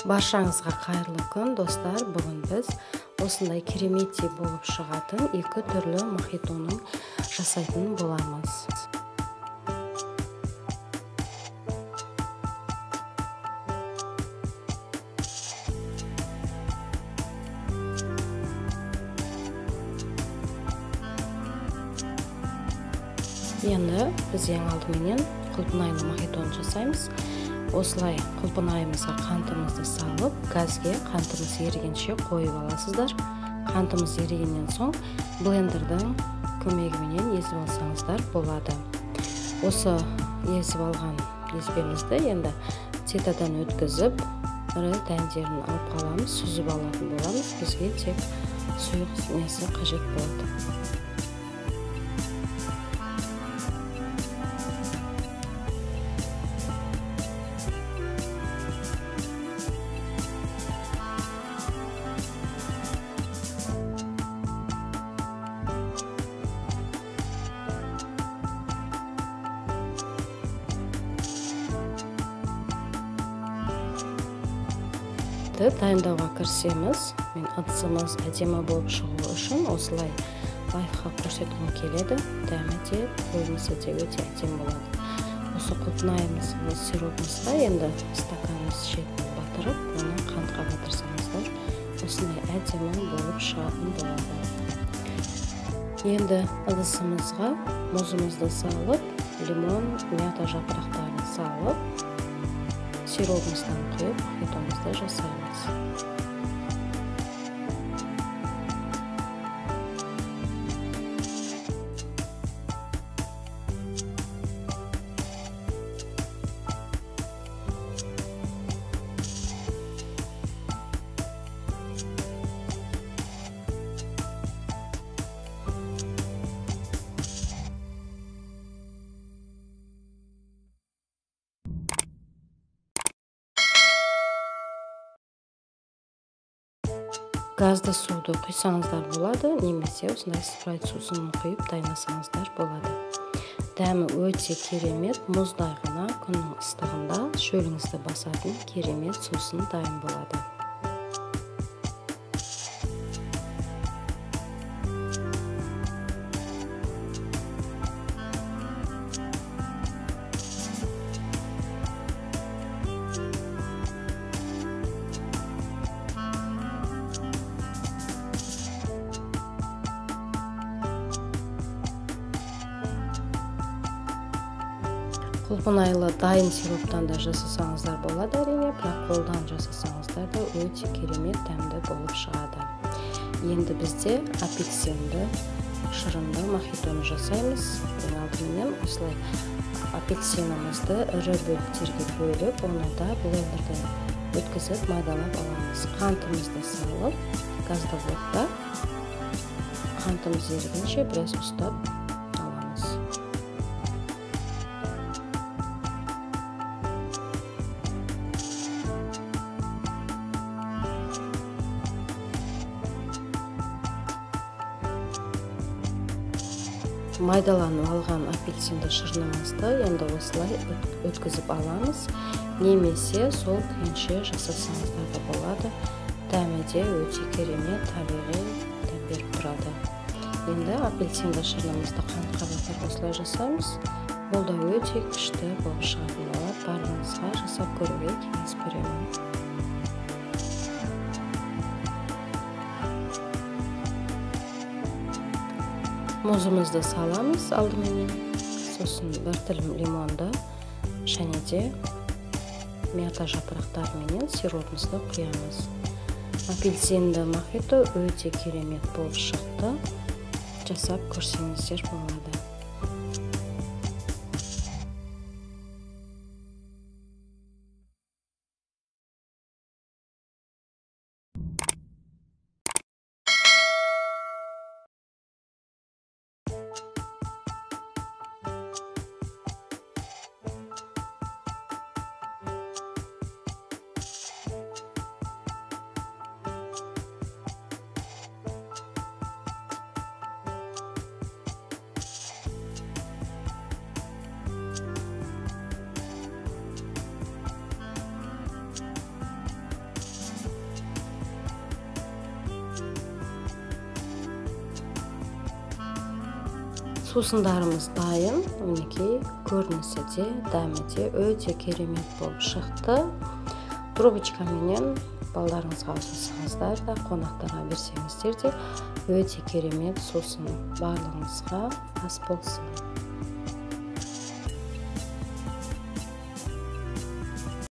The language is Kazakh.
Баршаңызға қайырлы күн, достар. Бүгін біз осындай кереметтей болып шығатын екі түрлі мохитоның жасайтын боламыз. Енді біз ең алдыменен құлпынайлы мохитоны жасаймыз. Осылай құлпынайымызға қантымызды салып, газге қантымыз ерігенше қойып аласыздар. Қантымыз ерігеннен соң блендердің көмегіменен езіп алсаңыздар болады. Осы езіп алған езбемізді енді ситадан өткізіп, ірі дәндерін алып қаламыз, сүзіп алатын боламыз. Бізге тек сұйық несі қажет болады. Дайындауға кірісеміз. Мен ыдысымыз әдемі болып шығу үшін осылай лайфхак көрсеткім келеді. Дәмі де, көрінісі де өте әдемі болады. Осы құлпынайымыз сиропымызға енді стаканымыз шетін батырып, оны қантқа батырсаңыздар, осындай әдемі болып шығатын болады. Енді ыдысымызға мұзымызды салып, лимон, мята жапырақтарын салып, сиробымыздан құйып, мохитомызды жасаймыз. Газды суды құйсаңыздар болады, немесе осындай спрайт сусынын құйып дайындасаңыздар болады. Дәмі өте керемет, мұздай ғана күннің ыстығында шөліңізді басатын керемет сусын дайын болады. Құлпынайлы дайын сироптан да жасасаңыздар болады әрине, бірақ қолдан жасасаңыздар да өте керемет дәмді болып шығады. Енді бізде апельсинді шырынды мохитоны жасаймыз. Ең алдыменен осылай апельсинімізді ірі бөліктерге бөліп, оны да блендерден өткізіп майдалап аламыз. Қантымызды салып, газды отта қантымыз ерігенше біраз ұстап аламыз. Майдаланып алған апельсинді шырынымызды енді осылай өткізіп аламыз, немесе сол күйінше жасасаңыздар да болады. Дәмі де өте керемет, табиғи дәм беріп тұрады. Енді апельсинді шырынымызды қантқа батырып осылай жасаймыз. Бұл да өте күшті болып шығатын болады. Барлығыңызға жасап көруге кеңес беремін. Мұзымызды саламыз алдыменен, сосын бір тілім лимонды және де мята жапырақтарыменен сиропымызды құямыз. Апельсинді мохито өте керемет болып шықты. Жасап көрсеңіздер болады. Сусындарымыз дайын. Мінекей, көрінісі де, дәмі де өте керемет болып шықты. Трубочкаменен балдарыңызға ұсынсаңыздар да, қонақтарға берсеңіздер де, өте керемет сусын. Барлығыңызға ас болсын!